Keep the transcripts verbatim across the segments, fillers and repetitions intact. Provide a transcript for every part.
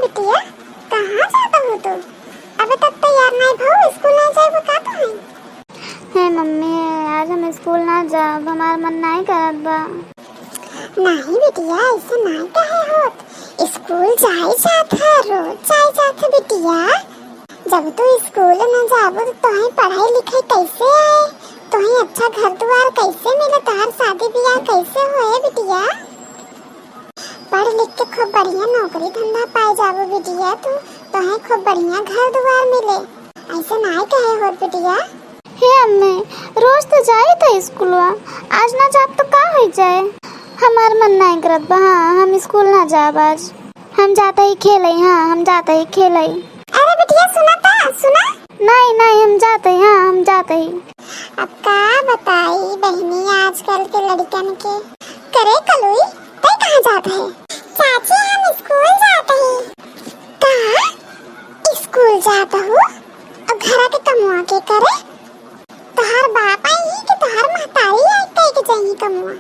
बिटिया, कहाँ जात हो तू? अबे तक तैयार नाहीं भउ, स्कूल नाहीं जाइबो का तू है? हे मम्मी, आज हम स्कूल ना जाब, हमार मन नाहीं करत बा। नाहीं बिटिया, ऐसे नाहीं कहे होत। स्कूल जाए जात है, रोज जाए जात है बिटिया। जब तू स्कूल न जाबो तो तोहे पढ़ाई लिखाई कैसे आए? तोहे अच्छा घर दुआर कैसे मिले? तोहार शादी ब्याह कैसे होए बिटिया? पढ़ लिख के खूब बढ़िया नौकरी धंधा पाए जाबो बिटिया तू, तोहे खूब बढ़िया घर दुआर मिले। ऐसे नाहीं कहे होत बिटिया। हे अम्मे, रोज तो जाई त स्कूलवा, आज ना जाब तो का होइ जाए? हमार मन नाहीं करत बा, हाँ, हम स्कूल ना जाब आज। हम जात ही खेले, हाँ, हम जात ही खेले। अरे बिटिया, सुना ता, सुना। नाहीं, नाहीं, हम जात ही, हाँ, हम जात ही। अब का बताई बहिनी, आजकल के लड़िकन के। करे कलुई, तै कहाँ जात है? चाची, हम स्कूल जात ही। का? स्कूल जात हो? और घरा के कमुआ के करे? तोहार बाप आई ही कि तोहार महतारी आई कह के जाई कमुआ?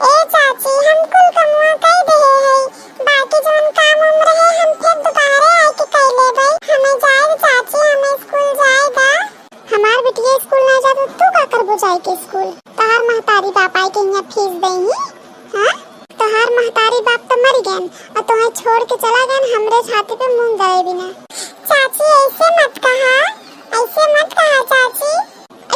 ए चाची, हम कुल कमुआ कई देहे है, बाकी जवन काम उम रहे हम फिर दोबारा आए के कई लेबै। हमें जाए चाची, हमें स्कूल जाए दा। हमार बिटिया स्कूल ना जात, तू का करबो जाए के स्कूल? तोहार महतारी बाप आई के यहाँ फीस देही, हाँ? तोहार महतारी बाप तो मर गए और तोहे छोड़ के चला गए, हमरे छाती पे मूंग दवे बिना। चाची, ऐसे मत कहा, ऐसे मत कहा चाची।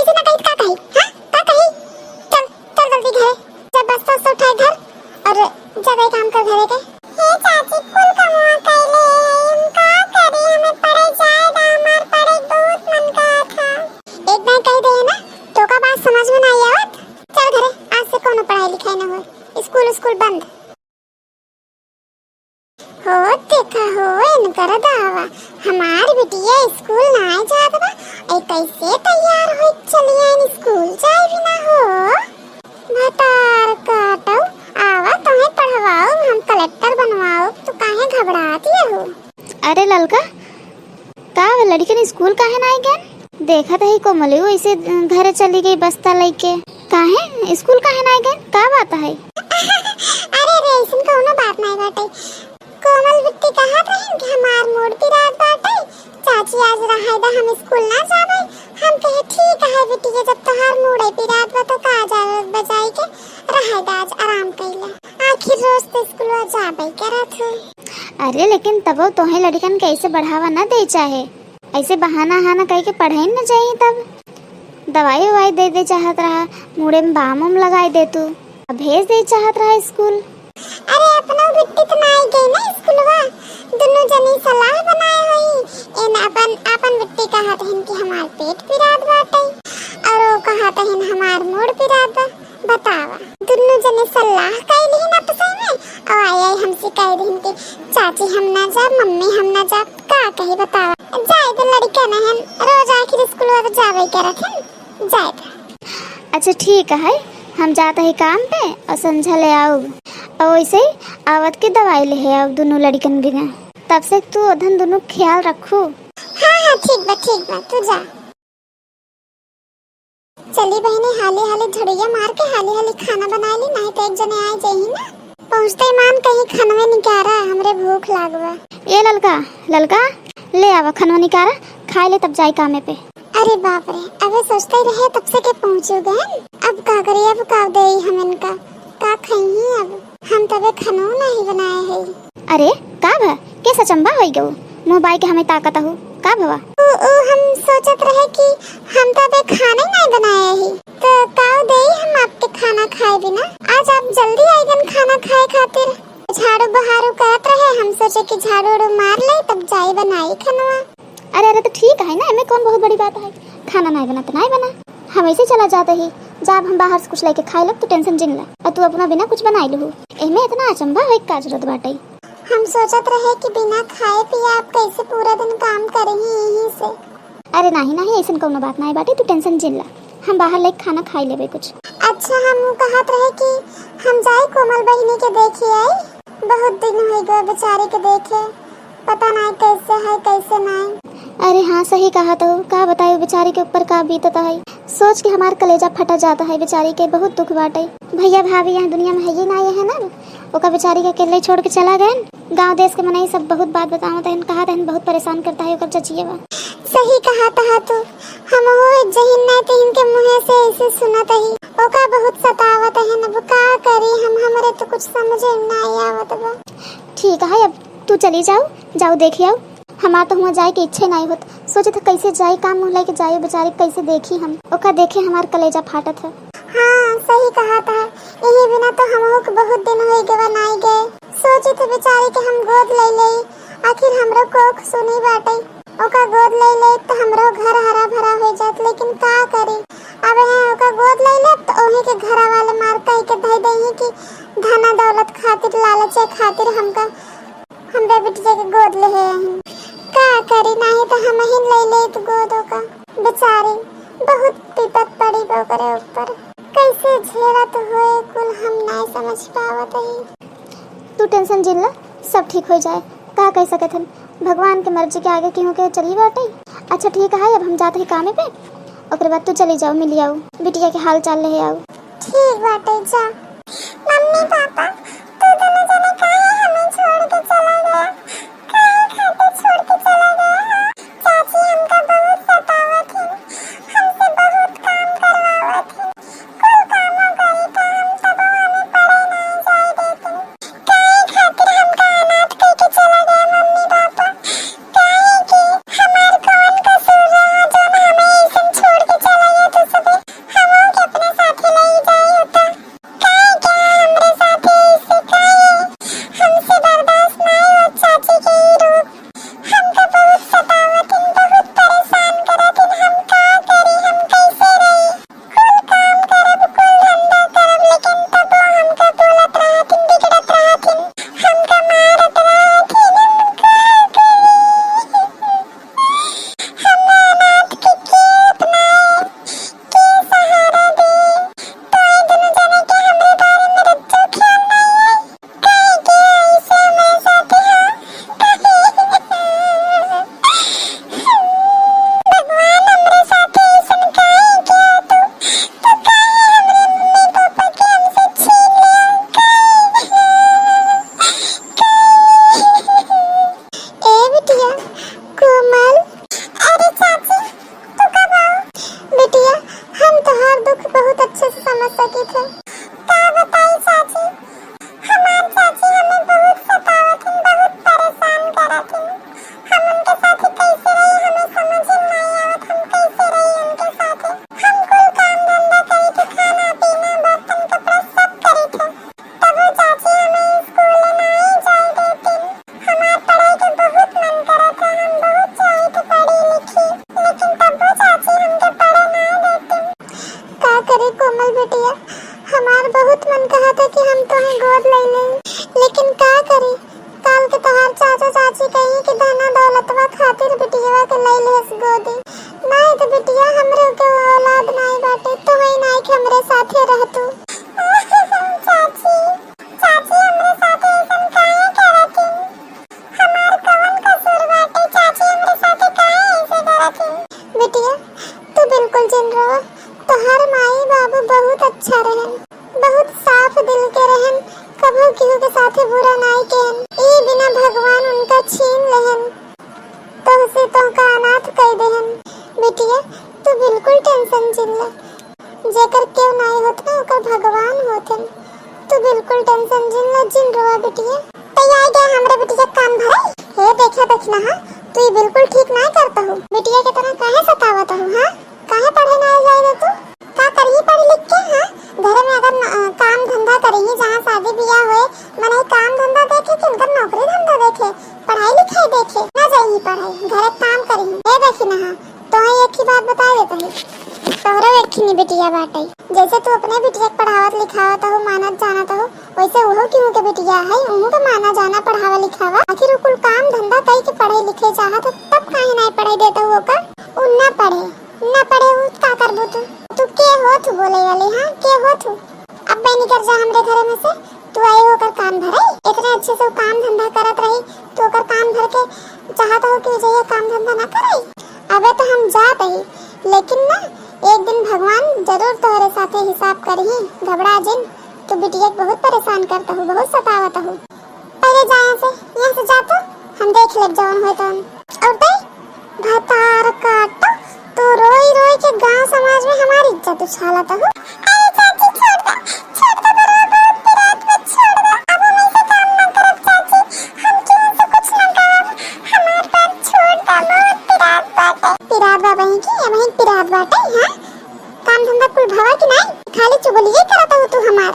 ऐसे ना कही तो का कही, हाँ? का कही? चल, चल जल्दी घरे। जब बस्ता उस्ता उठाए घर और जब एक काम कर घरे के। हे चाची, कुल कमवा कैले, हम का करी? हमें पढ़े जाए दा, हमार पढ़े बहुत मन कहा था। एक बार कह दे ना, तो का बात समझ में ना आवत। चल घरे, आज से कोनो पढ़ाई लिखाई ना होए, स्कूल स्कूल बंद। हो देखा हो, इनकर दावा, हमार बिटिया स्कूल ना जात बा, ए कैसे तैयार होई चली आइन स्कूल जाए बिना हो। भतार काटो, आवा तोहे पढ़वाओ, हम कलेक्टर बनवाओ, तू काहे घबरात हो? अरे ललका, का बा, लड़िकन स्कूल काहे नाई गएन? देखत हई कोमलियो ऐसे घरे चली गई बस्ता लइके। काहे? स्कूल काहे नाई गएन? का बात है? अरे रे, ऐसन कौनो बात नाई बाटे। कोमल बिट्टी कहत रहिन कि हमार मूड पिरात बाटे, चाची आज रहाई दा, हम स्कूल ना जाबे। हम कहे, "ठीक है बिट्टी, जब तोहार मूड है पिरात बा तो का जरूरत बा जाए के, रहाई दा, आज आराम कइला।" आखिर रोज तो स्कूलवा जाबे करत हो। अरे लेकिन तबो तोहे लड़िकन के ऐसे बढ़ावा ना दे चाहे, ऐसे बहाना हाना कह के पढ़े न जाई। तब दवाई उवाई दे दे चाहत रहा, मुड़े में बाम उम लगाई दे तू, अब भेज दे चाहत रहा स्कूल। अरे अपनो बिट्टी तो ना आई गई ना स्कूलवा, दुनू जनी सलाह बनाए हुई। इन अपन अपन बिट्टी कहत हन कि हमार पेट पिरात बाटे और वो कहत हन हमार मूड पिरात बा। बतावा, दुन्नू जने सलाह कइली न आपसै में, और आई आई हमसे कह रही कि चाची हम ना जाब, मम्मी हम ना जाब, का कही बतावा। जाए दे लड़िकन हन, रोज आखिर स्कूल जाबे करत हन, जाए दे। अच्छा ठीक है, हम जात ही काम पे और संझा ले आउब, और वैसे ही आवत के दवाई ले आउब दुन्नू लड़िकन बिना। तब से तू ओधन दुन्नू ख्याल रखू। हाँ हाँ ठीक बा, ठीक बा, तू जा। चली बहिनी, हाली हाली झड़िया मार के हाली हाली खाना बनाई ली, नाहीं तो एक जने आए जाई ना। पहुँचते मान कहीं खनवे निकारा, हमरे भूख लाग बा। ए ललका, ललका, ले आवा खनवा निकारा, खाए ले तब जाई कामे पे। अरे बाप रे, अबे सोचते रहे तब से के पहुँचू गए। अब का करी, अब का देई हम इनका, का खइही अब? हम तबे खनो नाहीं बनाए हई। अरे, का भा? केस अचंभा होई गऊ? मुँह बाई के हमें ताकत अहू। का भवा? उ, उ, हम सोचत रहे कि हम तबे खाना ही नाहीं बनाए हई। तो काऊ देई हम आपके खाना खाए बिना? आज आप जल्दी आइगन खाना खाए खातिर। झाड़ू बहारू करत रहे, हम सोचे कि झाड़ू उड़ू मार ले, तब जाई बनाई खनवा। अरे, अरे, तो ठीक है ना, एमे कौन बहुत बड़ी बात है? खाना नाय बना तो नाय बना, हम ऐसे चला जाते ही। जब हम बाहर से कुछ लेके खाए लब, तू tension जिन ला, और तू अपना बिना कुछ बनाई लहू। एमे इतना अचंभा होए के का जरूरत बाटे? हम सोचत रहे कि बिना खाए पिए आप कैसे पूरा दिन काम करही यहीं से। अरे नाही, नाही, ऐसन कौनो बात नाय बाटे, तू tension जिन ला, हम बाहर लेके खाना खाई लेबे कुछ। अच्छा, हम उ कहत रहे कि हम जाई कोमल बहिनी के देखी आई, बहुत दिन हो गए बेचारी के देखे। पता नाय कैसे है, कैसे नाय। अरे हाँ, सही कहा तो, का बताई बेचारी के ऊपर का बीतत है। सोच के हमार कलेजा फटा जाता है, बेचारी के बहुत दुख बाटे। भैया भाभी यहाँ दुनिया में है ही ना, ये है ना, ओका बेचारी के अकेले छोड़ के चला गए। गाँव देश के मनई सब बहुत बात बतावत हन, कहत हन बहुत परेशान करत है ओकर चचियवा। सही कहत हा तू, हमहू जहिन नाई तहिन के मुँहे से ऐसे सुनत ही। ओका बहुत सतावत हन, अब का करी हम, हमरे तो कुछ समझे में नाई आवत बा। ठीक है, अब तू चली जाओ, जाओ देखि आओ। हमार तो हुआँ जाए के इच्छे नाई होत, सोचत ह कैसे जाई, का मुँह लेके जाई बेचारी, कैसे देखी हम ओका, देखे हमार कलेजा फाटत है। हाँ, सही कहत हा, यही बिना तो हमहू के बहुत दिन होइ गवा नाई गए। सोचित ह बेचारी के हम गोद ले लेई, आखिर हमरो कोख सुनी बाटे। ओका गोद ले लेई त हमरो घर हरा भरा होइ जात, लेकिन का करी, अब है ओका गोद ले लेब त ओही के घर वाले मार कह के धई देही कि धना दौलत खातिर, लालचे खातिर हमका, हमरे बिटिया के गोद लेहे हन। का करी, नाहीं त हमहिन ले लेत गोद ओका। बेचारी बहुत विपत पड़ी बा ओकरे ऊपर, कैसे झेलत होए कुल हम नाहीं समझ पावत ही। तू tension जिन ला, सब ठीक होइ जाए। का कह सकत हन, भगवान के मर्जी के आगे केहू के चली बाटे। अच्छा ठीक है, अब हम जात ही कामे पे, ओकरे बाद तू चली जाओ, मिली आओ, बिटिया के हाल चाल लेहे आओ। ठीक बाटे, जा। मम्मी पापा, तू दोनों जने काहे हमें छोड़ के चला गया? काहे खातिर छोड़ के चला गया हा? चाची हमका बहुत सतावत ही, हमसे बहुत काम करवावत ही। कुल कामो करी त हम तबो हमें पढ़े नाहीं जाए देती। काहे खातिर हमका अनाथ कह के चला गया मम्मी पापा? काहे कि हमार कौन कसूर रहा जौन हमें ऐसन छोड़ के चला गया तू सबे? हमहू के अपने साथे ले जाई होता। काहे कि हमरे साथे ऐसे काहे? हमसे बर्दाश्त नाहीं होत चाची के ई रूप। हमका बहुत सतावत हन, बहुत परेशान करत हन। हम का करी, हम कैसे रही? कुल काम करब, कुल धंधा करब, लेकिन तबो हमका बोलत रहत हन, बिगड़त रहत हन, हमका मारत रहत हन। हम का करी? हमरा अनाथ के के अपनाए, के सहारा दे? तोहे दोनों जने के हमरे बारे में रज्जो ख्याल नाहीं है। काहे के ऐसे हमरे साथे हो? भगवान हमरे साथे ऐसन काहे किया तू? तू काहे हमरे मम्मी पापा के हमसे छीन लिया? काहे? काहे? ए बिटिया, कोमल। अरे चाची, तू कब आओ? बिटिया, हम तोहार दुख बहुत अच्छे से समझ सकित है। का बताई चाची, हमार चाची हमें बहुत सतावत हन, बहुत परेशान करत हन। हम उनके साथ कैसे रही, हमें समझ में नहीं आवत, हम कैसे रही उनके साथ। हम कुल काम धंधा करी थे, खाना पीना, बर्तन कपड़ा सब करी थे, तबो चाची हमें स्कूल नहीं जाए देती। हमार पढ़ाई के बहुत मन करत है, हम बहुत चाही थे पढ़ी लिखी, लेकिन तबो चाची हमके पढ़े नहीं देती। का करी कोमल बिटिया, हमार बहुत मन कहा था कि हम तोहे गोद ले लेई, लेकिन का करी, काल के तोहार चाचा चाची कही कि धना दौलतवा खातिर बिटियवा के ले लेस गोदी। नाहीं तो बिटिया हमरे के औलाद नाहीं बाटे, तोहे नाहीं के हमरे साथे रहतू। चाची, चाची हमरे साथे ऐसन काहे करत हन? हमार कवन कसूर बाटे? चाची हमरे साथे काहे ऐसे करत हन? बिटिया, तू बिल्कुल जिन रोवा, तोहार माई बाबू बहुत अच्छा रहन, बहुत साफ दिल के रहन, कभो केहू के साथे बुरा नाई केहन। ई बिना भगवान उनका छीन लेहन, तोहसे तोहका अनाथ कई देहन। बिटिया, तू बिल्कुल tension जिन ले, जेकर केहू नाई होत ना, ओकर भगवान होत हन। तू बिल्कुल tension जिन ले, जिन रोवा बिटिया। तैयार गया हमरे बिटिया कान भरे। हे देखा दखिनहा, तू ई बिल्कुल ठीक नाई करत हू। बिटिया के तरह काहे सतावत हू, हाँ? काहे पढ़े नाई जाए दे तू? का करही पढ़ लिख के, हाँ? घरे में अगर न-, अ, काम धंधा करही, जहाँ शादी बियाह होए, मनई काम धंधा देखे कि उनकर नौकरी धंधा देखे, पढ़ाई लिखाई देखे, ना जाइही पढ़ाई, घरे काम करही। हे दखिनहा, तोहे एक ही बात बताए देत हई, तोहरो एक ही बिटिया बाटे। जैसे तू अपने बिटिया के पढ़ावत लिखावत हऊ, मानत जानत हऊ, वैसे उहो केहू के बिटिया है, उहू के माना जाना, पढ़ावा लिखावा। आखिर उ कुल काम धंधा कई के पढ़े लिखे चाहत, तब काहे नाई पढ़े देत हऊ ओका? उ ना पढ़े, ना पढ़े, उ का करबू तू? तू के होत हू बोले वाली, हाँ, के होत हू? अब बे निकर जा हमरे घरे में से, तू आई ओकर कान भरे, इतने अच्छे से उ काम धंधा करत रही, तू ओकर कान भर के चाहत हऊ कि उ जइया काम धंधा ना करे? अबे तो हम जात ही, लेकिन ना, एक दिन भगवान जरूर तोहरे साथे हिसाब करही, घबरा जिन। तू बिटिया के बहुत परेशान करत हऊ, बहुत सतावत हऊ। ले जा यहाँ से, यहाँ से जा तो, हम देख लेब जौन होई तौन। और तै भतार काटो, तू रोई रोई के गांव समाज में हमारी इज्जत उछालत हो। अरे चाची छोड़ दे, छोड़ दे, बरवा बहुत पिरात बा, छोड़ दे। अब हम ऐसे काम ना करब चाची, हम केहू से कुछ ना कहब, हमार बात छोड़ दे, बहुत पिरात बाटे। पिरात बा बहिन की, ये बहिन पिरात बाटे, हाँ? काम धंधा कुल भवा कि नहीं? खाली चुगलिए करत हो तू हमार।